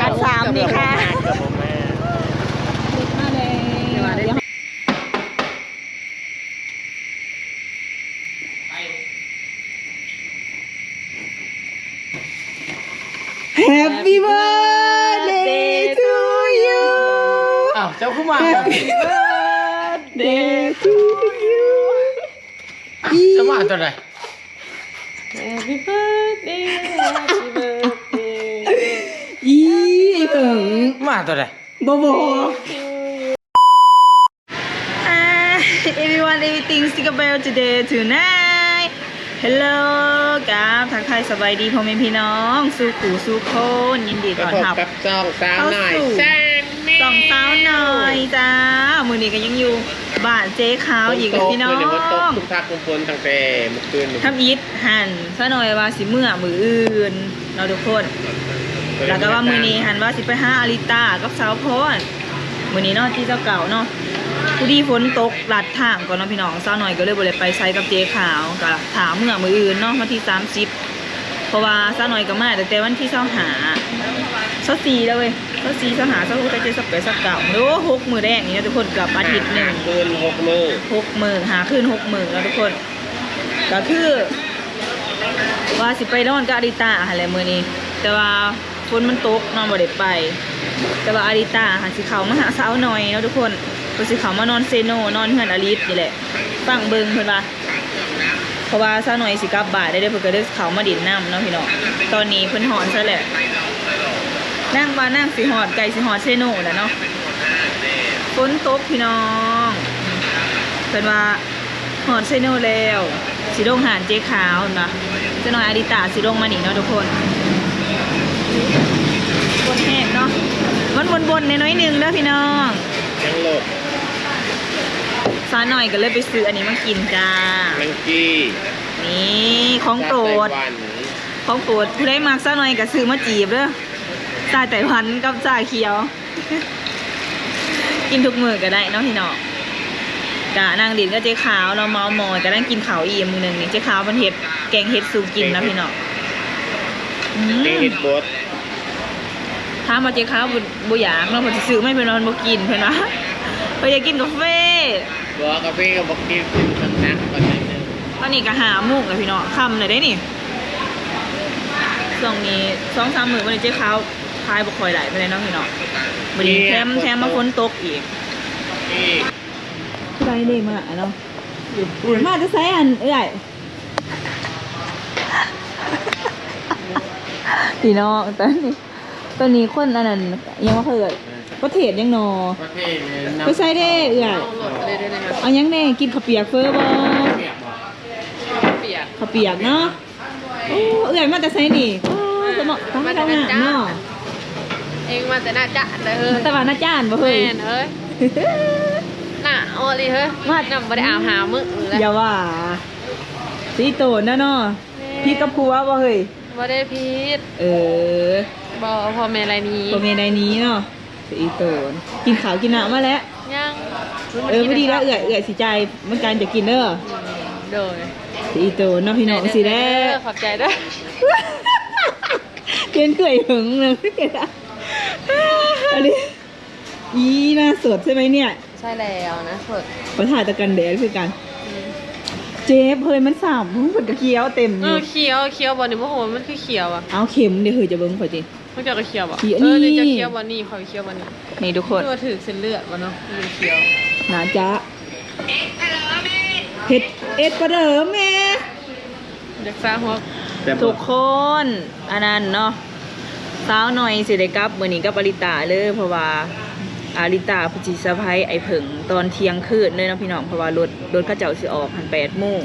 ອັນສາມນີ້ຄ່ະ. Happy birthday to you. ອ້າວ ເຈົ້າຄືມາ? Happy birthday to you. ອ້າວ ເຈົ້າມາຕອນໃດ? Happy birthday, happy birthday. ອີ ໄອ້ເຜິງ ມາຕອນໃດ? ບໍ່ບອກ. Ah, everyone, everything, think about today, tonight. Hello ກັບທັກທາຍສະບາຍດີພໍ່ແມ່ພີ່ນ້ອງສູ່ຄູ່ສູ່ຄົນ, ຍິນດີຕ້ອນຮັບ ກັບຊ່ອງສາວນ້ອຍ ເຂົ້າສູ່ ແຊນແນວ ຊ່ອງສາວນ້ອຍຈ້າ. ມື້ນີ້ກໍຍັງຢູ່ບ້ານເຈຂາວອີກແລ້ວພີ່ນ້ອງ. ຝົນຕົກ ຝົນຕົກ ຄຸມຟ້າຄຸມຝົນຕັ້ງແຕ່ມື້ຄືນ. ທຳອິດຫັ້ນ ສາວນ້ອຍວ່າຊິເມືອມື້ອື່ນເນາະທຸກຄົນ, ແລ້ວກໍວ່າມື້ນີ້ຫັ້ນວ່າຊິໄປຫາອາລິຕາກັບສາວພອນ. ມື້ນີ້ເນາະ ທີຊາວເກົ້າເນາະ, ພໍດີຝົນຕົກລັດທາງກ່ອນເນາະພີ່ນ້ອງ, ສາວນ້ອຍກໍເລີຍບໍ່ໄດ້ໄປໃສກັບເຈຂາວ, ກໍຖ້າເມືອມື້ອື່ນເນາະ ວັນທີສາມສິບ, ເພາະວ່າສາວນ້ອຍກໍມາຕັ້ງແຕ່ວັນທີຊາວຫ້າ ຊາວສີ່ແລ້ວເວີຍ, ຊາວສີ່ ຊາວຫ້າ ຊາວຫົກ ຊາວເຈັດ ຊາວແປດ ຊາວເກົ້າ ໂອ້ ຫົກມື້ແດງນີ້ນະທຸກຄົນ, ເກືອບອາທິດໜຶ່ງ ຫ້າຄືນຫົກມື້ ຫົກມື້ ຫ້າຄືນຫົກມື້ເນາະທຸກຄົນ. ກໍຄືວ່າຊິໄປນອນກັບອາລິຕາຫັ້ນແຫຼະມື້ນີ້, ແຕ່ວ່າ ຝົນມັນຕົກເນາະ ບໍ່ໄດ້ໄປ, ແຕ່ວ່າອາລິຕາຫັ້ນຊິເຂົ້າມາຫາສາວນ້ອຍເນາະທຸກຄົນ, ເພິ່ນຊິເຂົ້າມານອນເຊໂນ ນອນເຮືອນອາລິດນີ້ແຫຼະ, ຟັງເບິ່ງເພິ່ນວ່າ, ເພາະວ່າສາວນ້ອຍຊິກັບບ້ານແລ້ວເດ້, ເພິ່ນກໍເລີຍເຂົ້າມາຫຼິ້ນນຳເນາະພີ່ນ້ອງ. ຕອນນີ້ເພິ່ນຮອດໃສແລ້ວ? ນາງວ່ານາງຊິຮອດ ໃກ້ຊິຮອດເຊໂນແລ້ວເນາະ. ຝົນຕົກພີ່ນ້ອງ, ເພິ່ນວ່າ ຮອດເຊໂນແລ້ວ, ຊິລົງຮ້ານເຈຂາວເຫັນບໍ່? ຈັກໜ້ອຍອາລິຕາຊິລົງມານີ້ເນາະທຸກຄົນ. ຝົນແຮງເນາະ, ມັນບົນໆແດ່ໜ້ອຍໜຶ່ງເດີພີ່ນ້ອງ. ຍັງໂລດ. ສາວນ້ອຍກໍເລີຍໄປຊື້ອັນນີ້ມາກິນຈ້າ. ແມັງກີ້. ນີ້ຂອງໂປດ. ຊາໄຕ້ຫວັນ. ຂອງໂປດ. ຜູ້ໃດມັກສາວນ້ອຍກໍຊື້ມາຈີບເດີ. ຊາໄຕ້ຫວັນກັບຊາຂຽວ. ກິນທຸກມື້ກໍໄດ້ເນາະພີ່ນ້ອງ. ກະນັ່ງຫຼິ້ນກັບເຈ້ຂາວເນາະ ເມົາມອຍ, ກະນັ່ງກິນເຂົ້າອີ່ມມື້ໜຶ່ງນີ້. ເຈ້ຂາວເພິ່ນເຮັດແກງເຫັດສູ່ກິນເນາະພີ່ນ້ອງ. ອືມ ແກງເຫັດບົດ. ຖາມວ່າເຈ້ຂາວບໍ່ ບໍ່ຢາກເນາະ, ເພິ່ນຊິຊື້ມາໃຫ້ເພິ່ນວ່າເພິ່ນບໍ່ກິນ, ເພິ່ນວ່າເພິ່ນຢາກກິນກາເຟ. ບໍ່ ກາເຟກໍບໍ່ກິນ, ກິນສະໜັກກວ່າໜ້ອຍໜຶ່ງ. ຕອນນີ້ກໍຫ້າໂມງແລ້ວພີ່ນ້ອງ, ຄ່ຳແລ້ວເດ້ນີ້. ຊ່ວງນີ້ສອງສາມມື້ມານີ້ເຈ້ຂາວ ຂາຍບໍ່ຄ່ອຍໄດ້ປານໃດເນາະພີ່ນ້ອງ. ບັດນີ້ແຖມ ແຖມມາຝົນຕົກອີກ. ຜູ້ໃດເດ້ມາເນາະ? ມາແຕ່ໃສອັນເອື້ອຍ? ພີ່ນ້ອງ ຕອນນີ້ ຕອນນີ້ຄົນອັນນັ້ນ ຫຍັງວ່າເຂົາເອີ້ນ ປະເທດຫຍັງນໍ? ປະເທດ ໄປໃສເດ້ເອື້ອຍ? ເອົາຫຍັງແດ່? ກິນເຂົ້າປຽກເຟີບໍ່? ເຂົ້າປຽກ ເຂົ້າປຽກເນາະ. ໂອ້ ເອື້ອຍມາແຕ່ໃສນີ້? ໂອ້ ສະເໝາະ ມາແຕ່ນາຈານເນາະ. ເອງມາແຕ່ນາຈານເດີ. ມາແຕ່ວ່ານາຈານບໍ່ເຮີ້ຍ? ແມ່ນເອີຍ. ໜ້າອອກອີ່ຫຼີເຮີ້ຍ. ມາ ນ້ຳບໍ່ໄດ້ອາບຫ້າມື້ແລ້ວ. ຢ່າວ່າ ຊິໂຕນນະເນາະ. ແມ່ນ. ຜິດກັບຜົວບໍ່ເຮີ້ຍ? ບໍ່ໄດ້ຜິດ. ເອີ ບໍ່ ພໍ່ແມ່ໄລ່ໜີ ພໍ່ແມ່ໄລ່ໜີເນາະ. ອີ່ໂຕນ ກິນເຂົ້າກິນນ້ຳມາແລ້ວ? ຍັງ. ເອີ ພໍດີແລ້ວ ເອື້ອຍ ເອື້ອຍຊິຈ່າຍ ມັນຈ່າຍຈະກິນເດີ. ອືມ ໂດຍ. ອີ່ໂຕນເນາະ ພີ່ນ້ອງ ຊິແລ້ວ. ຂອບໃຈເດີ. ເປັນເອື້ອຍເຫິງເລີຍ ອັນນີ້. ອີ່ ໜ້າສົດໃຊ່ໄໝເນຍ? ໃຊ່ແລ້ວ ໜ້າສົດ. ຂ້ອຍທາແຕ່ກັນແດດຄືກັນ. ອືມ ເຈັບເຮີ້ຍ ມັນຊ້ຳ. ເພິ່ນກໍຂຽວເຕັມຢູ່. ເອີ ຂຽວ ຂຽວບໍ່ນີ້? ບໍ່ຮູ້ວ່າມັນຄືຂຽວອະ. ເອົາ ເຂັມເດ້ເຮີ້ຍ ຈະເບິ່ງຂ້ອຍຕິ. ຂອງເຈົ້າກໍຂຽວບໍ່? ຂຽວ. ເອີ ນີ້ ນີ້ເຈົ້າຂຽວບໍ່ນີ້? ຂ້ອຍຂຽວບໍ່ນີ້? ນີ້ທຸກຄົນ ຄືວ່າຖືກເສັ້ນເລືອດບໍ່ເນາະ ມັນຂຽວ. ໜ້າຈະເຮັດ ເອັດປະເດີແມ່ ຢາກສະຫົວ. ທຸກຄົນ ອັນນັ້ນເນາະ ສາວນ້ອຍຊິໄດ້ກັບມື້ນີ້ກັບອາລິຕາເລີຍ ເພາະວ່າອາລິຕາເພິ່ນຊິເຊີໄພຣສ໌ອ້າຍເຜິ້ງຕອນທ່ຽງຄືນເລີຍເນາະພີ່ນ້ອງ. ເພາະວ່າລົດ ລົດເຂົາເຈົ້າຊິອອກຫັ້ນແປດໂມງ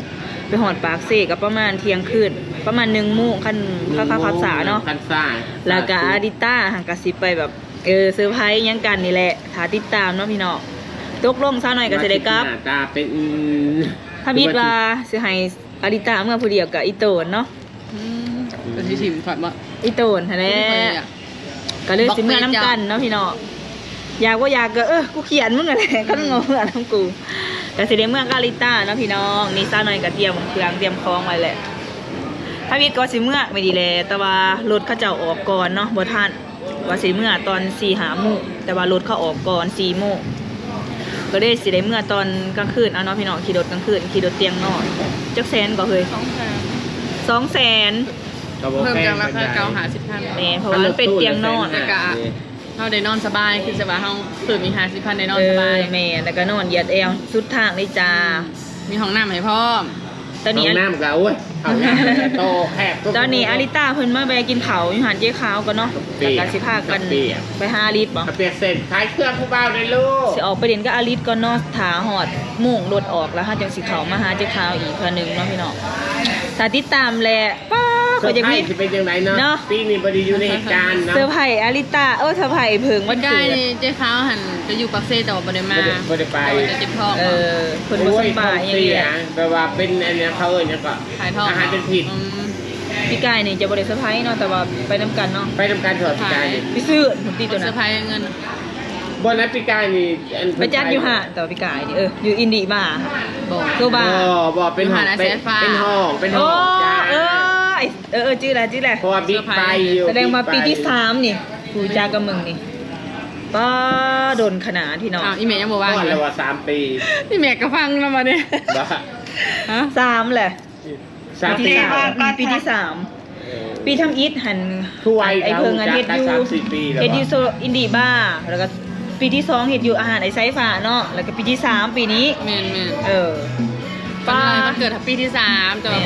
ໄປຮອດປາກເຊກໍປະມານທ່ຽງຄືນ ປະມານໜຶ່ງໂມງ ຄັນເຂົາຂັບຊ້າເນາະ. ແລ້ວກໍອາລິຕາຫັ້ນກໍຊິໄປແບບ ເອີ ເຊີໄພຣສ໌ຫຍັງກັນນີ້ແຫຼະ ຖ້າຕິດຕາມເນາະພີ່ນ້ອງ. ຕົກລົງສາວນ້ອຍກໍຊິໄດ້ກັບ. ໜ້າຕາເປັນ ທຳອິດວ່າຊິໃຫ້ອາລິຕາເມືອຜູ້ດຽວກັບອີ່ໂຕນເນາະ. ອືມ ກໍຊິຖິ້ມຂ້ອຍບໍ່? ອີ່ໂຕນຫັ້ນແຫຼະ ກໍເລີຍຊິເມືອນຳກັນເນາະພີ່ນ້ອງ. ຢາກບໍ່ຢາກກໍ ເອີ ກູຂຽນມຶງຫັ້ນແຫຼະ ຄັນມຶງບໍ່ເມືອນຳກູ ກໍຊິໄດ້ເມືອກັບອາລິຕາເນາະພີ່ນ້ອງ. ນີ້ສາວນ້ອຍກໍຕຽມເຄື່ອງຕຽມຂອງໄວ້ແຫຼະ. ທຳອິດກໍຊິເມືອໄປນີ້ແຫຼະ ແຕ່ວ່າລົດເຂົາເຈົ້າອອກກ່ອນເນາະ ບໍ່ທັນ. ວ່າຊິເມືອຕອນສີ່ຫ້າໂມງ ແຕ່ວ່າລົດເຂົາອອກກ່ອນສີ່ໂມງ ກໍເລີຍຊິໄດ້ເມືອຕອນກາງຄືນເອົາເນາະພີ່ນ້ອງ. ຂີ່ລົດກາງຄືນ ຂີ່ລົດຕຽງນອນ. ຈັກແສນກໍເຮີ້ຍ? ສອງແສນ ສອງແສນ ກໍບໍ່ ເພີ່ມຈາກລາຄາເກົ່າຫ້າສິບພັນ. ແມ່ນ ເພາະວ່າມັນເປັນຕຽງນອນ ແລ້ວກໍເຮົາໄດ້ນອນສະບາຍ ຄືແບບວ່າເຮົາເພີ່ມອີກຫ້າສິບພັນ ໄດ້ນອນສະບາຍ. ເອີ ແມ່ນ ແລ້ວກໍນອນຢຽດແອວສຸດທາງເລີຍຈ້າ. ອືມ ມີຫ້ອງນ້ຳໃຫ້ພ້ອມ. ຕອນນີ້ ຫ້ອງນ້ຳກໍ ໂອ້ຍ ຫ້ອງນ້ຳກໍໂຕແຄບ. ຕອນນີ້ອາລິຕາເພິ່ນມາແວ່ກິນເຂົ້າຢູ່ຮ້ານເຈຂາວກ່ອນເນາະ ແລ້ວກໍຊິພາກັນໄປຫາອາລິດບໍ? ກະປຽກເສັ້ນ ຂາຍເຄື່ອງຜູ້ບ່າວແດ່ລູກ. ຊິອອກໄປຫຼິ້ນກັບອາລິດກ່ອນເນາະ ຖ້າຮອດໂມງລົດອອກ ແລ້ວເຮົາຈັ່ງຊິເຂົ້າມາຫາເຈຂາວອີກເທື່ອໜຶ່ງເນາະພີ່ນ້ອງ. ຖ້າຕິດຕາມແຫຼະ ປ້າ ຂ້ອຍຢາກມີ ຊິເປັນຈັ່ງໃດເນາະ ເນາະ ປີນີ້ບໍ່ໄດ້ຢູ່ໃນເຫດການເນາະ. ເຊີໄພອາລິຕາ ເອີ ເຊີໄພເພິ່ງວັນເກີດ. ປີກາຍນີ້ເຈຂາວຫັ້ນກໍຢູ່ປາກເຊ ແຕ່ວ່າບໍ່ໄດ້ມາ ບໍ່ໄດ້ ບໍ່ໄດ້ໄປ ເພິ່ນເຈັບທ້ອງ. ເອີ ເພິ່ນບໍ່ສະບາຍ ໂອ້ຍ ທ້ອງເສຍ ແບບວ່າເປັນອັນນີ້ ເຂົາເອີ້ນຫຍັງກໍ ຖ່າຍທອດ ອາຫານເປັນພິດ. ອືມ ປີກາຍນີ້ຈະບໍ່ໄດ້ເຊີໄພເນາະ ແຕ່ວ່າໄປນຳກັນເນາະ. ໄປນຳກັນ ເພາະວ່າປີກາຍນີ້ ໄປຊື້ພຸ້ນຕິ ຕົວນັ້ນ ເຊີໄພເງິນ. ບໍ່ນະ ປີກາຍນີ້ ອັນ ໄປຈັດຢູ່ຫ້າງ ແຕ່ວ່າປີກາຍນີ້ ເອີ ຢູ່ອິນດີບາ ບໍ່ ໂຊບາ ບໍ່ ບໍ່ ເປັນຫ້ອງ ເປັນຫ້ອງ ເປັນຫ້ອງ ໂອ້ ຈ້າ ເອີ ເອີ ຈື່ແລ້ວ ຈື່ແລ້ວ ເພາະວ່າບິກໄບຢູ່. ສະແດງວ່າປີທີສາມນີ້ ຮູ້ຈັກກັບມຶງນີ້ ປ້າ ດົນຂະໜາດພີ່ນ້ອງ. ອ້າວ ອີ່ແມ່ຍັງບໍ່ວ່າງ ຮອດແລ້ວວ່າສາມປີ. ອີ່ແມ່ກໍຟັງນຳບັດນີ້ ບໍ່ ຮະ ສາມແຫຼະ ສາມ ປີທີສາມ ປີທີສາມ. ເອີ ປີທຳອິດຫັ້ນ ຄືໄວ ໄອ້ເພິ່ງອັນເຮັດຢູ່ ເຮັດຢູ່ອິນດີບາ ແລ້ວກໍປີທີສອງເຮັດຢູ່ອາຫານໄອ້ສາຍຟ້າເນາະ ແລ້ວກໍປີທີສາມປີນີ້. ແມ່ນໆ ເອີ ປາ ວັນເກີດປີທີສາມ ແຕ່ວ່າ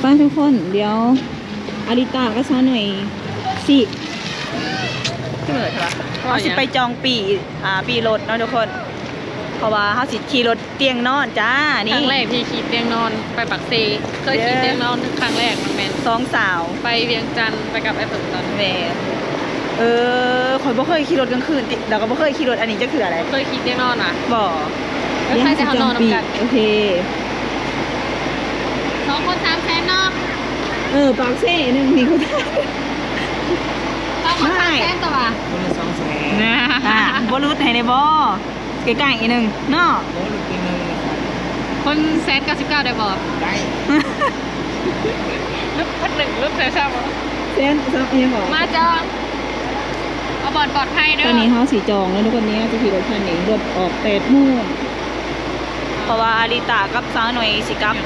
ໄປທຸກຄົນ ດຽວອາລິຕາກັບສາວໜ້ອຍຊິ ເຮົາຊິໄປຈອງປີ້ ອ່າ ປີ້ລົດເນາະທຸກຄົນ ເພາະວ່າເຮົາຊິຂີ່ລົດຕຽງນອນຈ້າ. ນີ້ຄັ້ງແລກທີ່ຂີ່ຕຽງນອນໄປປາກເຊ ເຄີຍຂີ່ຕຽງນອນຄັ້ງແລກ. ມັນແມ່ນສອງສາວໄປວຽງຈັນ ໄປກັບອ້າຍເພິ່ງຕອນ. ແມ່ນ ເອີ ຂ້ອຍບໍ່ເຄີຍຂີ່ລົດກາງຄືນຕິ ແລ້ວກໍບໍ່ເຄີຍຂີ່ລົດອັນນີ້ຈັກເທື່ອເລີຍ. ເຄີຍຂີ່ຕຽງນອນຫວາ? ບໍ່ ເອີ ໃຄ່ແຕ່ເຮົານອນນຳກັນ. ໂອເຄ ສອງຄົນສາມແສນເນາະ. ເອີ ປາກເຊໜຶ່ງນີ້ ສອງຄົນສາມແສນຕົວະ ຄົນລະສອງແສນ ອ່າ ບໍ່ຫຼຸດໃຫ້ໄດ້ບໍ່? ໃກ້ໆອີກໜຶ່ງເນາະ. ໂອ້ ຫຼຸດອີກໜຶ່ງ ຄົນແສນເກົ້າສິບເກົ້າໄດ້ບໍ່? ໄດ້ ຫຼຸດພັນໜຶ່ງ ຫຼຸດໃສ່ຊ້ຳ ແສນ ຊ້ຳອີຫຍັງຫວາ? ມາຈອງ ເອົາບ່ອນປອດໄພເດີ. ຕອນນີ້ເຮົາຊິຈອງແລ້ວທຸກຄົນ ນີ້ເຮົາຈະຂີ່ລົດຄັນນີ້ ລົດອອກແປດໂມງ ເພາະວ່າອາລິຕາກັບສາວໜ້ອຍຊິກັບ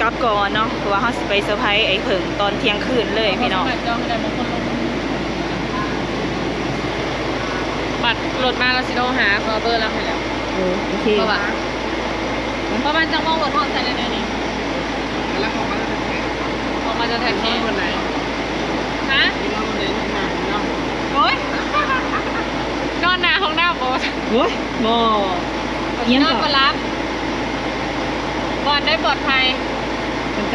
ກັບກ່ອນເນາະ ເພາະວ່າເຮົາຊິໄປເຊີໄພໄອ້ເຜິ້ງຕອນທ່ຽງຄືນເລີຍພີ່ນ້ອງ. ບັດລົດມາລາວຊິໂທຫາ ເພາະວ່າເບີລາວໃຫ້ແລ້ວ. ເອີ ໂອເຄ ເພາະວ່າ ປະມານຈັກໂມງລົດຮອດໃສແລ້ວນີ້? ກຳລັງອອກມາຈາກແທກເຄ. ອອກມາຈາກແທກເຄ. ຮະ? ໂອ້ຍ ນອນໜ້າຫ້ອງນ້ຳບໍ່? ໂອ້ຍ ບໍ່ ນອນບໍ່ຫຼັບ. ບ່ອນໃດປອດໄພ?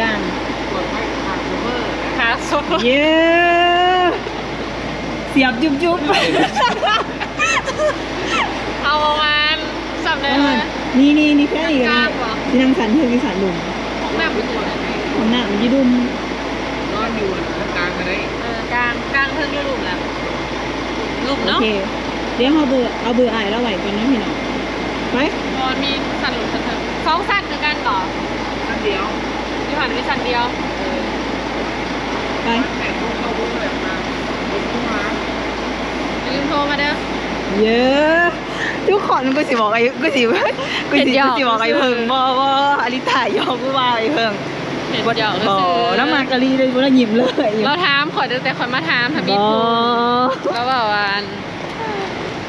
ກາງໆ ປອດໄພຂ້າງໂຊເຟີ ຂ້າງໂຊເຟີ. ເຢ້ ສຽບຈຸບໆ ເອົາປະມານສ່ຳໃດ? ເອີ ນີ້ໆ ນີ້ແຄ່ນີ້ກໍໄດ້. ຊິນັ່ງສັນເທິງ ຊິສັນລຸ່ມ? ຫ້ອງນ້ຳ ຫ້ອງນ້ຳຢູ່ລຸ່ມ ນອນຢູ່ກາງກໍໄດ້. ເອີ ກາງ ກາງເທິງຢູ່ລຸ່ມແຫຼະ. ລຸ່ມເນາະ. ໂອເຄ ດຽວເຮົາເບີ ເອົາເບີອ້າຍລາວໄວ້ກ່ອນເນາະພີ່ນ້ອງ. ໄປ ບໍ່ ມີຊັ້ນລຸ່ມຊັ້ນເທິງ ສອງຊັ້ນຄືກັນບໍ່? ຊັ້ນດຽວ ຢູ່ຫັ້ນມີຊັ້ນດຽວ. ເອີ ໄປ ແຕ່ງຕົວເຂົ້າເບິ່ງແລ້ວມາ ເບິ່ງມາ ຢ່າລືມໂທມາເດີ. ເຢ້ ທຸກຄົນ ກູຊິບອກໄອ້ ກູຊິ ກູຊິ ກູຊິບອກໄອ້ເຜິ້ງ. ບໍ່ ບໍ່ ອາລິຕາຫຍອກກູວ່າໄອ້ເຜິ້ງ. ບໍ່ ລາວມັກອີ່ຫຼີເລີຍ ບໍ່ໄດ້ຍິ້ມເລີຍ. ລາວຖາມຂ້ອຍຕັ້ງແຕ່ຂ້ອຍມາຖາມທຳອິດ. ບໍ່ ລາວເວົ້າວ່າ ອັນ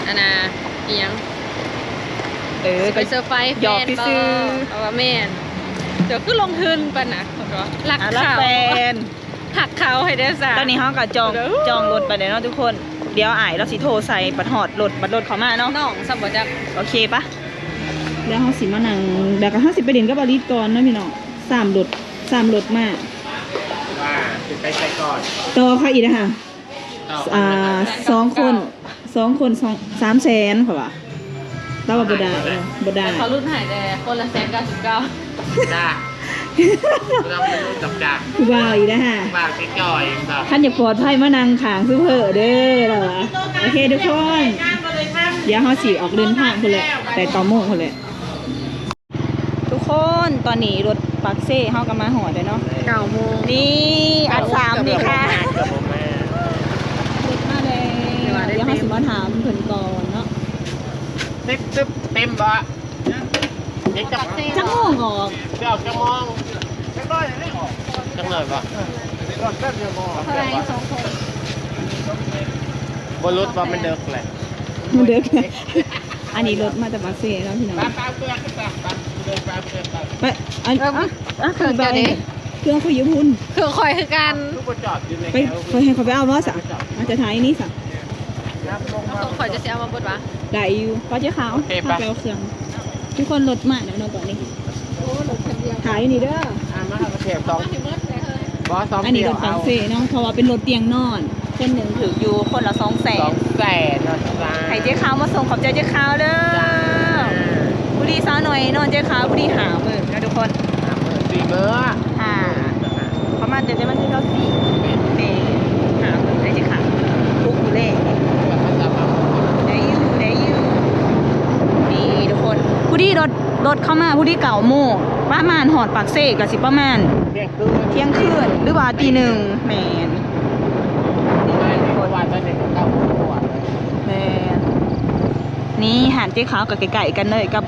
ອັນນ່າ ອີ່ຫຍັງ ເອີ ຊິໄປເຊີໄພແຟນບໍ່? ຫຍອກຊື່ໆ ເຂົາວ່າແມ່ນ. ເຈົ້າຄືລົງທຶນປານນັ້ນ? ເຂົາກໍວ່າຮັກເຂົາ ຮັກແຟນ ຮັກເຂົາໃຫ້ໄດ້ຊະ. ຕອນນີ້ເຮົາກໍຈອງ ເດີ ຈອງລົດໄປແລ້ວເນາະທຸກຄົນ. ດຽວອ້າຍລາວຊິໂທໃສ່ ບັດຮອດລົດ ບັດລົດເຂົ້າມາເນາະ. ນ້ອງຊ້ຳບໍ່ຈັກ. ໂອເຄປະ ແລ້ວເຮົາຊິມານັ່ງ ແລ້ວກໍເຮົາຊິໄປຫຼິ້ນກັບອາລິດກ່ອນເນາະພີ່ນ້ອງ. ສາມລົດ ສາມລົດມາ ວ່າຊິໄປໃສກ່ອນ? ຕໍ່ເຂົາອີກນະຫະ. ອ່າ ສອງຄົນ ສອງຄົນ ສອງ ສາມແສນ ເຂົາວ່າ. ແຕ່ວ່າບໍ່ໄດ້ ເອີ ບໍ່ໄດ້. ເຂົາຫຼຸດໃຫ້ແຕ່ຄົນລະແສນເກົ້າສິບເກົ້າ. ຈ້າ ລອງໄປລຸ້ນກັບຈ້າ ຜູ້ບ່າວອີກນະຫະ. ບ່າວຊິຈ່ອຍ ຄັນຢາກປອດໄພມານັ່ງຂ້າງຊຸບເພີເດີ ລາວວ່າ. ໂອເຄທຸກຄົນ ດຽວເຮົາຊິອອກເດີນທາງພຸ້ນແຫຼະ ແປດເກົ້າໂມງພຸ້ນແຫຼະ. ທຸກຄົນ ຕອນນີ້ລົດປາກເຊເຮົາກໍມາຮອດແລ້ວເນາະ ເກົ້າໂມງ. ນີ້ ອັນສາມນີ້ຄ່ະ ເກືອບບໍ່ມາ ລົດມາແລ້ວ. ມາຖາມເພິ່ນກ່ອນເນາະ. ຕິດຕຶບເຕັມບໍ່? ເຕັມຈັກ ຈັກໂມງອອກ? ຊິອອກຈັກໂມງ? ຈັກໜ້ອຍບໍ່? ເທົ່າໃດສອງຄົນ? ບໍ່ຫຼຸດບໍ່? ມັນເດິກແຫຼະ ມັນເດິກ. ອັນນີ້ລົດມາແຕ່ປາກເຊເນາະພີ່ນ້ອງ. ໄປ ໄປເອົາເຄື່ອງໄປ ໄປ ໄປເອົາເຄື່ອງໄປ. ໄປ ອັນ ເອີ ອ່ະ ອ່ະ ເຄື່ອງເຈົ້າເດ້ ເຄື່ອງຂ້ອຍຢູ່ພຸ້ນ ເຄື່ອງຂ້ອຍຄືກັນ. ຄືບໍ່ຈອດຢູ່ໃນ ໄປ ຂ້ອຍໃຫ້ເຂົາໄປເອົາບໍ່ຊະ? ມາຈະຖ່າຍນີ້ຊະ ຂອງຂ້ອຍຈະຊິເອົາມາເບິດຫວາ? ໄດ້ຢູ່ ໄປເຈົ້າຂາວ. ໂອເຄ ໄປ ໄປເອົາເຄື່ອງ. ທຸກຄົນ ລົດມາແລ້ວເນາະຕອນນີ້ ຖ່າຍຢູ່ນີ້ເດີ. ອ່າ ມາເອົາກະແຖມສອງ ບໍ່ ສອງ ອັນນີ້ລົດປາກເຊເນາະ ເພາະວ່າເປັນລົດຕຽງນອນ. ຄົນໜຶ່ງຖືກຢູ່ຄົນລະສອງແສນ ສອງແສນເນາະ. ໃຫ້ເຈ້ຂາວມາສົ່ງ ຂອບໃຈເຈ້ຂາວເດີ. ພໍດີສາວໜ້ອຍນອນເຈ້ຂາວ ພໍດີຫ້າມື້ເນາະທຸກຄົນ ຫ້າມື້ ສີ່ມື້ ຫ້າ ປະມານເດືອນ ເດືອນວັນທີຊາວສີ່ ແມ່ນ ຫ້າມື້ ໃຫ້ເຈ້ຂາວ ປຸກມື້ແລງ ໄດ້ຢູ່ ໄດ້ຢູ່. ນີ້ທຸກຄົນ ພໍດີລົດ ລົດເຂົ້າມາພໍດີເກົ້າໂມງ ປະມານຮອດປາກເຊກະຊິປະມານທ່ຽງຄືນ ທ່ຽງຄືນ ຫຼືວ່າຕີໜຶ່ງ. ແມ່ນ ນີ້ທຸກຄົນ ແມ່ນ ນີ້ຮ້ານເຈ້ຂາວກໍໃກ້ໆກັນເລີຍກັບ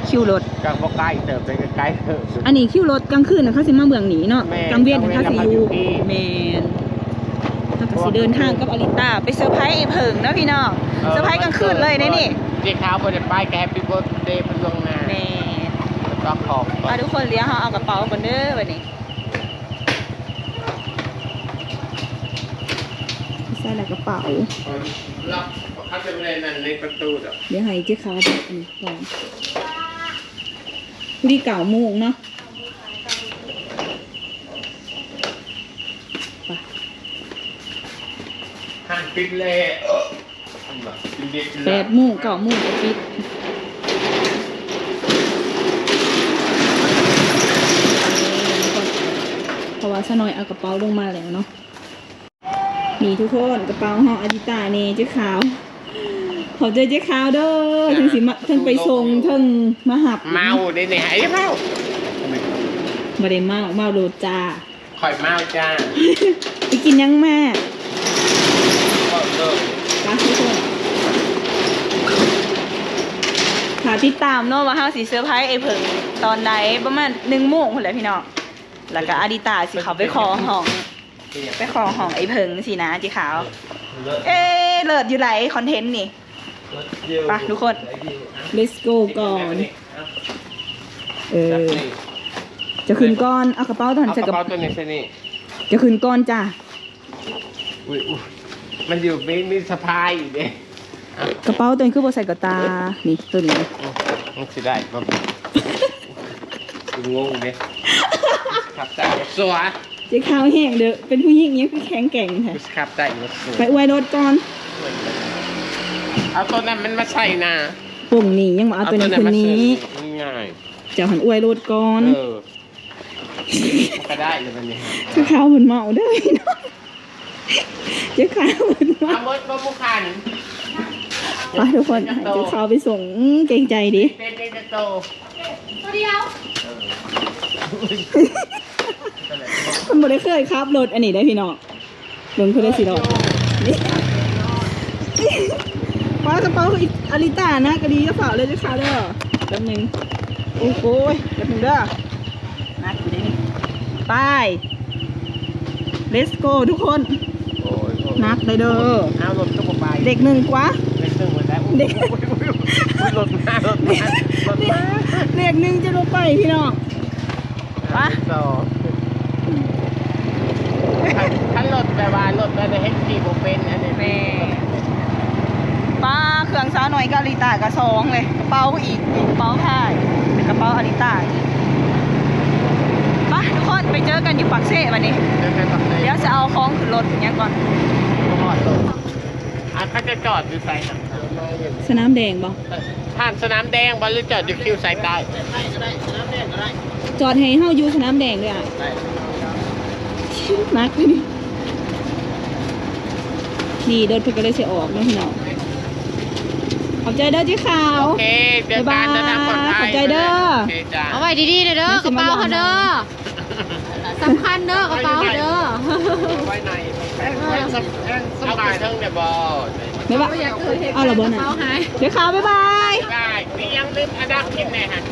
ຄິວລົດ ກໍບໍ່ໃກ້ເຕີບ ແຕ່ໃກ້ໆເຕີບ. ອັນນີ້ຄິວລົດກາງຄືນນະ ເຂົາຊິມາເບື້ອງນີ້ເນາະ ແມ່ນ ກາງເວັນນະ ເຂົາຊິຢູ່ ກາງເວັນນະ ເຂົາຢູ່ພີ້ ແມ່ນ. ເຮົາກໍຊິເດີນທາງກັບອາລິຕາໄປເຊີໄພອ້າຍເຜິ້ງເນາະພີ່ນ້ອງ ເອີ ເຊີໄພກາງຄືນເລີຍໃນນີ້. ເຈົ້າຂາວບໍ່ໄດ້ໄປກໍແຮັບປີ້ເບີດເດເພິ່ນລ່ວງໜ້າ. ແມ່ນ ຕ້ອງຂອງ ອ່ະ ທຸກຄົນ ດຽວເຮົາເອົາກະເປົາກ່ອນເດີບັດນີ້ ໃສ່ລະກະເປົາ ເອີ ລັອກ ເຂົາຈະບໍ່ໄດ້ນັ້ນໃນປະຕູດອກ. ດຽວໃຫ້ເຈ້ຂາວເບິ່ງອັນນີ້ກ່ອນ ພໍດີເກົ້າໂມງເນາະ. ໄປ ຮ້ານປິດແລ້ວ ແປດໂມງ ເກົ້າໂມງກໍປິດ ເພາະວ່າສາວນ້ອຍເອົາກະເປົາລົງມາແລ້ວເນາະ. ນີ້ທຸກຄົນ ກະເປົາເຮົາ ອາລິຕານີ້ ເຈ້ຂາວ ຂອບໃຈເຈ້ຂາວເດີ ເທິງຊິມາ ເທິງໄປສົ່ງ ເທິງມາຮັບ. ເມົາເດ້ນີ້ ໄອ້ເມົາ ບໍ່ໄດ້ເມົາ ເມົາໂລດຈ້າ. ຂ້ອຍເມົາຈ້າ ໄປກິນຫຍັງມາ? ເວົ້າເລີຍ ໄປທຸກຄົນ ຖ້າຕິດຕາມເນາະ ວ່າເຮົາຊິເຊີໄພອ້າຍເຜິ້ງຕອນໃດ ປະມານໜຶ່ງໂມງພຸ້ນແຫຼະພີ່ນ້ອງ. ແລ້ວກະອາລິຕາຊິເຂົ້າໄປຂໍຫ້ອງ ໄປຂໍຫ້ອງອ້າຍເຜິ້ງຊີ້ນະ ເຈ້ຂາວ. ເອີ ເລີດຢູ່ໃດຄອນເທັນນີ້. ໄປທຸກຄົນ ເລັດໂກກ່ອນ. ເອີ ເຈົ້າຂຶ້ນກ່ອນ ເອົາກະເປົາຕົວນັ້ນໃສ່ ເອົາກະເປົາຕົວນີ້ໃສ່ນີ້ ເຈົ້າຂຶ້ນກ່ອນຈ້າ. ອຸ້ຍ ອຸ້ຍ ມັນຢູ່ ມີ ມີສະພາຍອີກເດ້. ກະເປົາຕົວນີ້ຄືບໍ່ໃສ່ກະຕ່າ ນີ້ ຕົວນີ້ ອືມ ມັນຊິໄດ້ບໍ່? ກູງົງເດ້ ຂັບໃສ່ ສວຍ. ເຈ້ຂາວແຮງເດີ ເປັນຜູ້ຍິງຫຍັງຄືແຂງແກ່ງແທ້. ໄປອວຍລົດກ່ອນ ເອົາຕົວນັ້ນມັນມາໃສ່ນະ ປົງນີ້ຍັງບໍ່ເອົາຕົວນີ້ຂຶ້ນນີ້ ງ່າຍ ເຈົ້າຫັ້ນອວຍລົດກ່ອນ. ເອີ ມັນກະໄດ້ແລ້ວບັດນີ້ ເຈົ້າຂາວເພິ່ນເມົາເດີພີ່ນ້ອງ ເຈົ້າຂາວເພິ່ນເມົາ. ເອົາໝົດບໍ່ຜູ້ຄັນ ໄປທຸກຄົນ ໃຫ້ເຈົ້າຂາວໄປສົ່ງ ເກງໃຈເດ້ ເປັນເປັນໂຕ ຕົວດຽວ ເອີ ເພິ່ນບໍ່ໄດ້ເຄີຍຂັບລົດອັນນີ້ເດ້ພີ່ນ້ອງ. ເບິ່ງເພິ່ນໄດ້ຊິດອກ ນີ້ ປ້າ ກະເປົາອາລິຕານະກະດີ ຢ່າຟ້າວເລີຍເຈົ້າຂາວເດີ ແປັບໜຶ່ງ. ໂອ້ໂຫຍ ແປັບໜຶ່ງເດີ ໜັກຢູ່ເດ້ນີ້. ໄປ ເລັດໂກທຸກຄົນ. ໂອ້ຍ ໜັກເລີຍເດີ ເອົາລົດກະບໍ່ໄປ ເລກໜຶ່ງກວ່າ ເລກໜຶ່ງໝົດແລ້ວ ເລກ ໂອ້ຍ ໂອ້ຍ ໂອ້ຍ ລົດມາ ລົດມາ ລົດມາ ເລກໜຶ່ງຈະບໍ່ໄປພີ່ນ້ອງ. ປະ ຄັນ ຄັນລົດແບບວ່າລົດແບບເຮັດຂີ່ບໍ່ເປັນ ອັນນີ້ແມ່ນ. ປະ ເຄື່ອງສາວນ້ອຍກະອາລິຕາກະສອງເລີຍ ກະເປົາອີກ ກະເປົາທ້າຍ ກະເປົາອາລິຕາອີກ. ປະ ທຸກຄົນ ໄປເຈີກັນຢູ່ປາກເຊບັດນີ້ ເຈີກັນປາກເຊ ດຽວຈະເອົາຂອງຂຶ້ນລົດຫຍັງກ່ອນ. ບໍ່ຮອດໂຕ ອັນເຂົາຈະຈອດຢູ່ໃສນະ? ສະໜາມແດງບໍ່? ຜ່ານສະໜາມແດງບໍ່ ຫຼືຈອດຢູ່ຄິວສາຍໃຕ້? ຈອດໃຫ້ເຮົາຢູ່ສະໜາມແດງເດີອ້າຍ. ໜັກເລີຍນີ້ ນີ້ລົດເພິ່ນກະເລີຍຊິອອກເນາະພີ່ນ້ອງ. ຂອບໃຈເດີເຈ້ຂາວ ໂອເຄ ເຈີກັນ ເດີນທາງປອດໄພ ຂອບໃຈເດີ ໂອເຄຈ້າ ເອົາໄວ້ດີໆເດີ ກະເປົາເຮົາເດີ. ສຳຄັນເດີ ກະເປົາເດີ ໄວ້ໃນ ແພງ ແພງສຳ ແພງສຳບາຍ ເອົາຂຶ້ນເທິງແດ່ບໍ່? ແມ່ນບໍ່? ບໍ່ຢາກເກີດເຫດການກະເປົາຫາຍ. ເດີຄ່ະ ບາຍບາຍ ບາຍບາຍ. ມີຫຍັງລືມອັນດັບກິນແດ່ຫັ້ນ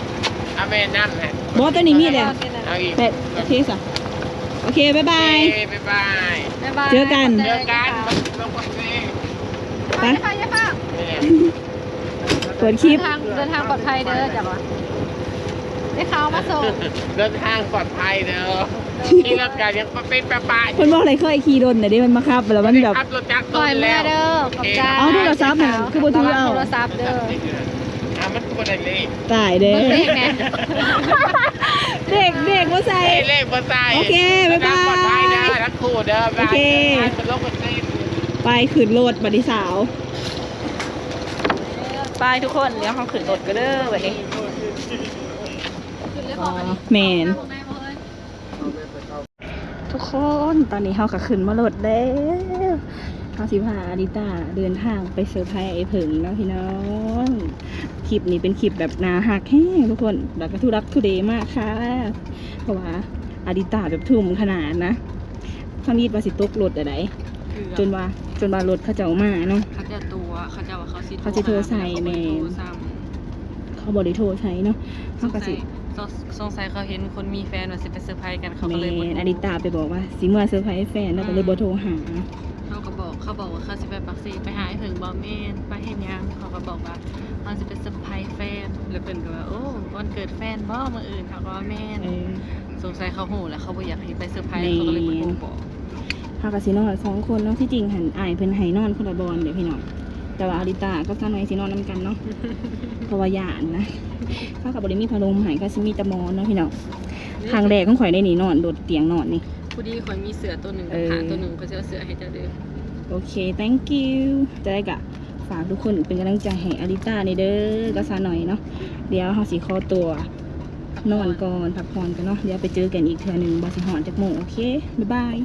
ເອົາແມ່ນ້ຳຫັ້ນ. ບໍ່ ໂຕນີ້ມີແລ້ວ ເອົາອີກ. ໂອເຄຊະ ໂອເຄ ບາຍບາຍ ໂອເຄ ບາຍບາຍ ບາຍບາຍ ເຈີກັນ ເຈີກັນ. ໄປ ຢ່າຟ້າວ ຢ່າຟ້າວ ແມ່ນ ເປີດຄລິບ ເດີນທາງ ເດີນທາງປອດໄພເດີ ຈັກວ່າ ໄດ້ຂ່າວມາສົ່ງ ເດີນທາງປອດໄພເດີ ຂີ່ລົດກະຍັງປະເປັນປະປະ. ເພິ່ນບອກໃຫ້ຂ້ອຍຂີ່ດົນນະເດ້ ມັນມາຂັບແລ້ວມັນແບບ ຂັບລົດຈັກໂຕແລ້ວເດີ. ຂອບໃຈ. ເອົາໂທລະສັບຫັ້ນຄືບໍ່ຖືເອົາ ໂທລະສັບເດີ. ອ້າວ ມັນຄືບໍ່ໄດ້ເລກ ຕາຍເດ້ ເບກແດ່ ເບກ ເບກບໍ່ໃສ່ ເບກບໍ່ໃສ່. ໂອເຄ ບາຍບາຍ ເດີນທາງປອດໄພເດີ ທັງຄູ່ເດີ. ໂອເຄ ບາຍບາຍ ໄປລົງລົດເລີຍ ໄປຂຶ້ນລົດບາດນີ້ສາວ. ໄປທຸກຄົນ ດຽວເຮົາຂຶ້ນລົດກັນເດີບາດນີ້. ແມ່ນ ທຸກຄົນ ຕອນນີ້ເຮົາກະຂຶ້ນມາລົດແລ້ວ. ເຮົາຊິພາອາລິຕາເດີນທາງໄປເຊີໄພອ້າຍເຜິ້ງເນາະພີ່ນ້ອງ. ຄລິບນີ້ເປັນຄລິບແບບໜ້າຮັກແຮງທຸກຄົນ ແລ້ວກະທຸລັກທຸເລມາກຄ່ະ ເພາະວ່າອາລິຕາແບບທຸ່ມຂະໜາດນະ. ທຳອິດວ່າຊິຕົກລົດໃດ ເກືອບ ຈົນວ່າ ຈົນວ່າລົດເຂົາເຈົ້າມາເນາະ ເຂົາເຈົ້າຕົວະ ເຂົາເຈົ້າວ່າເຂົາຊິ ເຂົາຊິໂທໃສ່ ແມ່ນ ເຂົາບໍ່ໄດ້ໂທໃສ່ເນາະ. ເຮົາກະຊິ ສົງໄສ ສົງໄສເຂົາເຫັນຄົນມີແຟນວ່າຊິໄປເຊີໄພກັນ ເຂົາກະເລີຍບໍ່ໂທ. ອາລິຕາໄປບອກວ່າຊິເມືອເຊີໄພແຟນ ລາວກະເລີຍບໍ່ໂທຫາ. ເຮົາກະບອກ ເຂົາບອກວ່າເຂົາຊິໄປປາກເຊ ໄປຫາອ້າຍເຜິ້ງບໍ່? ແມ່ນ. ໄປເຮັດຫຍັງ? ເຂົາກະບອກວ່າ ເຮົາຊິໄປເຊີໄພແຟນ ແລ້ວເພິ່ນກະວ່າ ໂອ້ ວັນເກີດແຟນບໍ່ມື້ອື່ນ? ເຮົາກະວ່າແມ່ນ. ເອີ ສົງໄສເຂົາຮູ້ແລ້ວ ເຂົາບໍ່ຢາກໃຫ້ໄປເຊີໄພ ເຂົາກະເລີຍບໍ່ໂທບອກ. ເຮົາກະຊິນອນສອງຄົນເນາະ ທີ່ຈິງຫັ້ນອ້າຍເພິ່ນໃຫ້ນອນຄົນລະບ່ອນເດ້ພີ່ນ້ອງ ແຕ່ວ່າອາລິຕາກັບສາວໜ້ອຍຊິນອນນຳກັນເນາະ ເພາະວ່າຢ້ານນະ. ເຂົາກະບໍ່ໄດ້ມີຜ້າຫົ່ມໃຫ້ ກະຊິມີແຕ່ໝອນເນາະພີ່ນ້ອງ. ຄັ້ງແລກຂອງຂ້ອຍເດ້ນີ້ ນອນໂດດຕຽງນອນນີ້. ພໍດີຂ້ອຍມີເສື້ອໂຕໜຶ່ງກັບຜ້າໂຕໜຶ່ງ ຂ້ອຍຊິເອົາເສື້ອໃຫ້ເຈົ້າເດີ. ໂອເຄ thank you. ຈັ່ງໃດກະ ຝາກທຸກຄົນເປັນກຳລັງໃຈໃຫ້ອາລິຕາແດ່ເດີ ກັບສາວໜ້ອຍເນາະ. ດຽວເຮົາຊິຂໍຕົວນອນກ່ອນ ພັກຜ່ອນກ່ອນເນາະ ດຽວໄປເຈີກັນອີກເທື່ອໜຶ່ງ ບໍ່າຊິຮອດຈັກໂມງ. ໂອເຄ ບາຍບາຍ.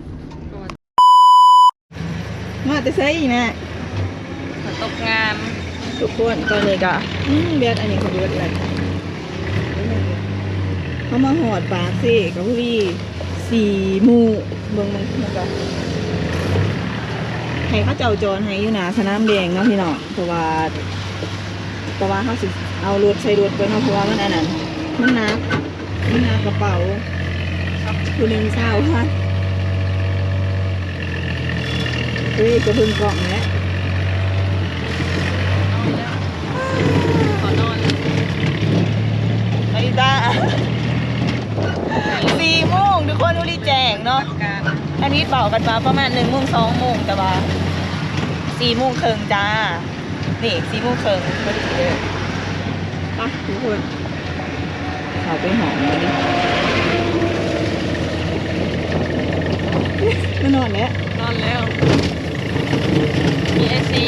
ມາແຕ່ໃສອີກແມ່? ຝົນຕົກງາມ ທຸກຄົນ. ຕອນນີ້ກະ ອືມ ແບດອັນນີ້ກະເບິດແລ້ວ. ເຮົາມາຮອດປາກເຊກະພໍດີສີ່ໂມງ. ເບິ່ງ ເບິ່ງ ເບິ່ງກ່ອນ ໃຫ້ເຂົາເຈົ້າຈອດໃຫ້ຢູ່ໜ້າສະໜາມແດງເນາະພີ່ນ້ອງ ເພາະວ່າ ແຕ່ວ່າເຮົາຊິເອົາລົດໃສ່ລົດກ່ອນເນາະ ເພາະວ່າມັນອັນນັ້ນ ມັນໜັກ ມັນໜັກກະເປົາ ຜູ້ໜຶ່ງຊາວພັນ. ເອີຍ ກະເບິ່ງກ້ອງແຫຼະ. ຂໍນອນ ອາລິຕາ ສີ່ໂມງທຸກຄົນ ພໍດີແຈ້ງເນາະ. ອັນນີ້ເວົ້າກັນວ່າປະມານໜຶ່ງໂມງ ສອງໂມງ ແຕ່ວ່າສີ່ໂມງເຄິ່ງຈ້າ. ນີ້ສີ່ໂມງເຄິ່ງພໍດີເລີຍ. ໄປທຸກຄົນ ເຂົ້າໄປຫ້ອງເລີຍ ມານອນແລ້ວ ນອນແລ້ວ. ມີເອຊີ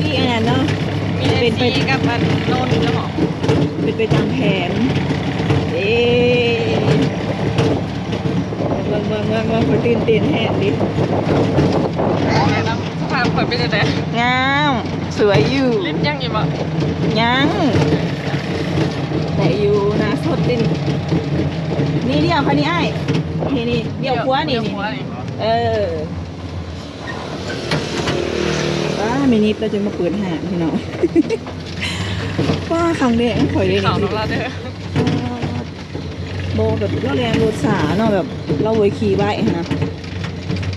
ມີອັນນັ້ນເນາະ ມີເອຊີ ເປັນໄປ ກັບອັນໂນນເນາະ ເປັນໄປຕາມແຜນ. ເອີ ເບິ່ງ ເບິ່ງ ເບິ່ງ ເບິ່ງ ຂ້ອຍຕື່ນເຕັ້ນແຮງເດ. ສະພາບຂ້ອຍເປັນຈັ່ງໃດ? ງາມ ສວຍຢູ່. ລິບຍັງຢູ່ບໍ່? ຍັງ ໄດ້ຢູ່ ໜ້າສົດເດນີ້. ນີ້ ລ້ຽວຂະນີ້ອ້າຍ ນີ້ ນີ້ ລ້ຽວຂວານີ້ ນີ້ ເອີ. ປ້າ ແມ່ນິດລາວຈຶ່ງມາເປີດຮ້ານພີ່ນ້ອງ. ປ້າ ຄັ້ງແລກຂອງຂ້ອຍເດ້ນີ້. ບໍ່ ແບບລາວແລ່ນລົດຊ້າເນາະ ແບບລາວບໍ່ໄດ້ຂີ່ໄວຫັ້ນນະ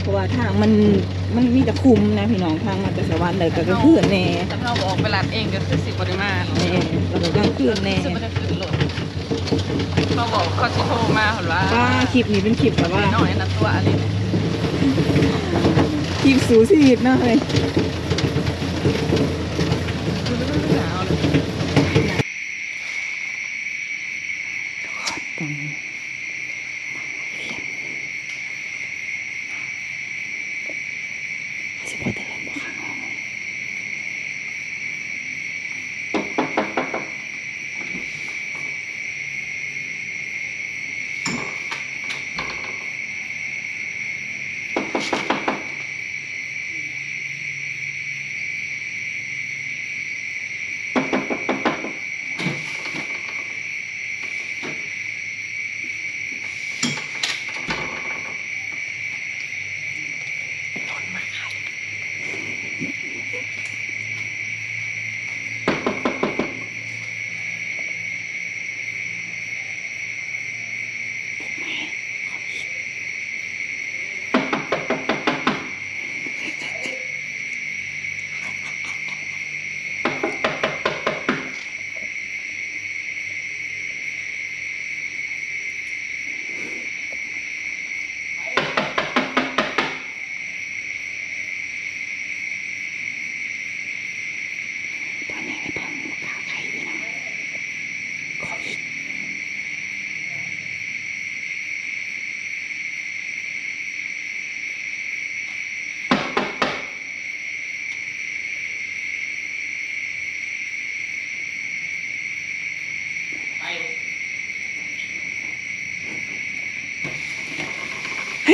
ເພາະວ່າທາງມັນ ມັນມີແຕ່ຂຸມນະພີ່ນ້ອງ ທາງມາແຕ່ສະຫວັນ ແລ້ວກະກາງຄືນແດ່. ຄັນເຮົາ ຄັນເຮົາບໍ່ອອກໄປລັດເອງກະຄືຊິບໍ່ໄດ້ມາເນາະ. ແມ່ນ ແລ້ວກະກາງຄືນແດ່ ຄືຊິບໍ່ໄດ້ຂຶ້ນລົດ. ເຂົາບອກເຂົາຊິໂທມາ ເພິ່ນວ່າ ປ້າ ຄລິບນີ້ເປັນຄລິບແບບວ່າ ນ້ອຍນະຕົວອັນນີ້ ຄລິບສູ້ຊີວິດເນາະເຮີຍ. ຕອນນີ້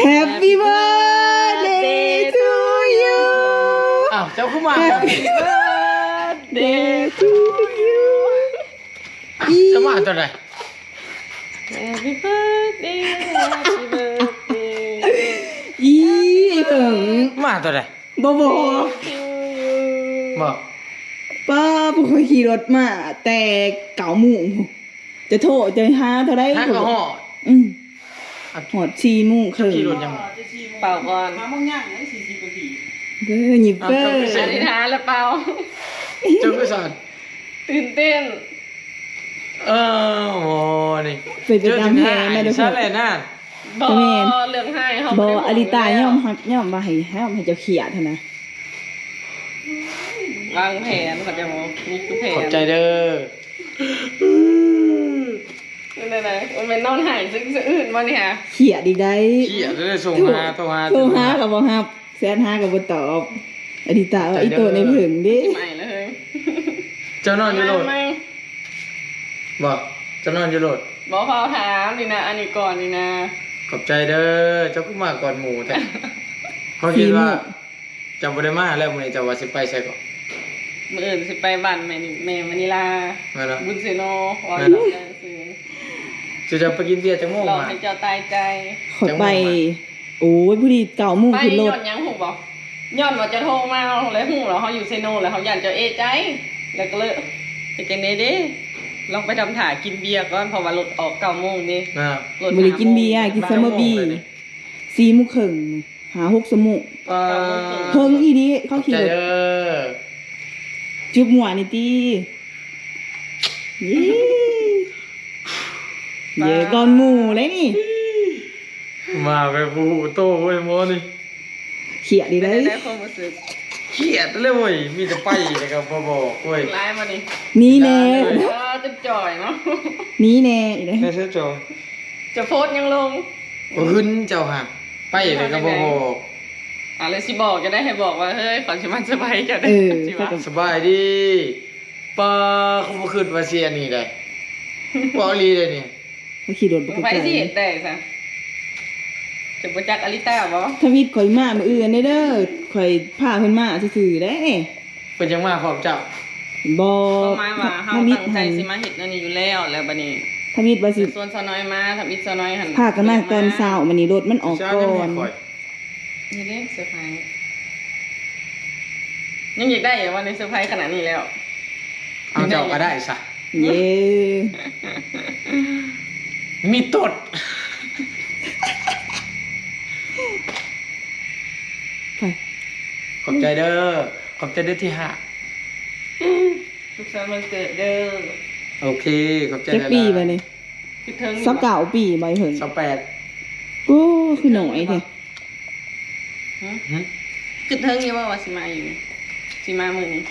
Happy birthday to you ອ້າວ ເຈົ້າຄືມາ Happy birthday to you ເຈົ້າມາຕອນໃດ? Happy birthday Happy birthday ອີ ໄອ້ເຜິງ ມາຕອນໃດ? ບໍ່ບອກ ບໍ່ ປ້າ ພວກຂ້ອຍຂີ່ລົດມາແຕ່ເກົ້າໂມງ ຈະໂທຈະຫາເທົ່າໃດ ຫາກໍຮອດ ອືມ ຮອດສີ່ໂມງເຄິ່ງ ຂີ່ລົດຍັງ ເປົ່າກ່ອນ ຫ້າໂມງຍ່າງໄດ້ສີ່ສິບນາທີ ເດີ ຍິບເປີ ອະທິຖານລະເປົ່າ ເຈົ້າຄືສັ່ນ ຕື່ນເຕັ້ນ ເອີ ໂອ້ ນີ້ ເປັນໄປຕາມແຜນນະທຸກຄົນ ເຈົ້າແຫຼະນະ ບໍ່ ແມ່ນ ເລື່ອງຮ້າຍເຮົາບໍ່ ບໍ່ໄດ້ບອກ ອາລິຕາ ແລ້ວຍອມຮັບ ຍອມວ່າໃຫ້ ໃຫ້ເຈົ້າຄຽດຫັ້ນນະ ວາງແຜນ ເຂົາເຈົ້າມີຄືແຜນ ຂອບໃຈເດີ ເປັນຈັ່ງໃດ? ໂອ້ ແມ່ນນອນໄຫ້ສະອຶດສະອືດບໍ່ນີ້ຫະ? ຄຽດອີກໄດ໋ ຄຽດເດີ ສົ່ງຫາ ໂທຫາ ໂທຫາກໍບໍ່ຮັບ ແຊດຫາກໍບໍ່ຕອບ ອາລິຕາວ່າ ອີໂຕໃນເຜິງເດ້ ໃໝ່ລະເຮີຍ ເຈົ້ານອນຢູ່ໂລດ ບໍ່ ເຈົ້ານອນຢູ່ໂລດ ບໍ່ ເຝົ້າຖາມນີ້ນະ ອັນນີ້ກ່ອນນີ້ນະ ຂອບໃຈເດີ ເຈົ້າຄືມາກ່ອນໝູ່ແທ້ ເຂົາຄິດວ່າ ເຈົ້າບໍ່ໄດ້ມາແລ້ວ ມື້ນີ້ເຈົ້າວ່າຊິໄປໃສເກາະ? ມື້ອື່ນຊິໄປບ້ານແມ່ ແມ່ມະນີລາ ແມ່ນບໍ່? ບຸນເຊໂນ ເວົ້າ ແມ່ນບໍ່? ຊື່ ເຈົ້າໄປກິນເບຍຈັກໂມງ ເວົ້າໃຫ້ເຈົ້າຕາຍໃຈ ຂ້ອຍໄປ ໂອ້ຍ ພໍດີເກົ້າໂມງຂຶ້ນລົດ ໄປຍ້ອນຫຍັງຮູ້ບໍ່? ຍ້ອນວ່າເຈົ້າໂທມາແລ້ວຮູ້ແລ້ວເຮົາຢູ່ເຊໂນ ແລ້ວເຮົາຢ້ານເຈົ້າເອະໃຈ ແລ້ວກໍເລີຍ ເຮັດຈັ່ງໃດເດ້ ລອງໄປທຳທ່າກິນເບຍກ່ອນ ເພາະວ່າລົດອອກເກົ້າໂມງເດ້ ອ່າ ລົດ ບໍ່ໄດ້ກິນເບຍ ກິນຊາມເບີບີ ສີ່ໂມງເຄິ່ງ ຫ້າຫົກຊົ່ວໂມງ ປາ ເຫິງອີ່ຫຼີ ເຂົາຂີ່ລົດ ເດີ ຈຸບຫົວນີ້ຕິ ເຢ້ ເຢ້ ກ່ອນໝູ່ເລີຍນີ້ ມາແບບບໍ່ຮູ້ໂຕເວີຍໝໍນີ້ ຄຽດອີກໄດ໋ ເປັນຈັ່ງໃດຄວາມຮູ້ສຶກ? ຄຽດເລີຍເວີຍ ມີແຕ່ໄປແລ້ວກໍບໍ່ບອກເວີຍ ຫຼາຍມານີ້ ໜີແນ່ ເອີ ຈົນຈ່ອຍເນາະ ໜີແນ່ອີກໄດ໋ ໃຫ້ເຈົ້າຈ່ອຍ ຈະໂພສຫຍັງລົງ? ບໍ່ຫຶນເຈົ້າຫາ ໄປແລ້ວກໍບໍ່ບອກ ອ່າ ແລ້ວຊິບອກຈະໄດ້ໃຫ້ບອກວ່າ ເຮີ້ຍ ຂ້ອຍຊິມາເຊີໄພຣສ໌ເຈົ້າເດີ ເອີ ຊິວ່າ ສະບາຍດີ ປ້າ ຄືບໍ່ຄິດວ່າຊິອັນນີ້ໄດ໋ ເວົ້າອີ່ຫຼີເດ້ນີ້ ຂ້ອຍຂີ່ລົດບໍ່ຄືກັນ ໃຜຊິເຮັດໄດ້ຊະ ຈະບໍ່ຈັກອາລິຕາບໍ່? ທຳອິດຂ້ອຍມາມື້ອື່ນເດີ ຂ້ອຍພາເພິ່ນມາຊື່ໆເດ້ ເພິ່ນຍັງມາພ້ອມເຈົ້າ ບໍ່ ຄວາມໝາຍວ່າເຮົາຕັ້ງໃຈຊິມາເຮັດອັນນີ້ຢູ່ແລ້ວ ແລ້ວບັດນີ້ ທຳອິດວ່າຊິຊວນສາວນ້ອຍມາ ທຳອິດສາວນ້ອຍຫັ້ນ ພາກັນມາຕອນເຊົ້າ ບັດນີ້ລົດມັນອອກກ່ອນ ນີ້ເດ້ເຊີໄພຣສ໌ ຍັງຢາກໄດ້ຫວາ ໃນເຊີໄພຣສ໌ຂະໜາດນີ້ແລ້ວ ເອົາເຈົ້າກໍໄດ້ຊະ ເຢ້ ມີຕົດ ໄປ ຂອບໃຈເດີ ຂອບໃຈເດີທີ່ຮັກ ສຸກສັນວັນເກີດເດີ ໂອເຄ ຂອບໃຈຫຼາຍໆ ຈັກປີບັດນີ້? ຄິດເຖິງຢູ່ ຊາວເກົ້າປີບໍ່ ເພິ່ງ ຊາວແປດ ໂອ້ ຄືໜ້ອຍແທ້ ຫຶ? ຫຶ? ຄິດເຖິງຢູ່ບໍ່ວ່າຊິມາຢູ່ ຊິມາມື້ນີ້?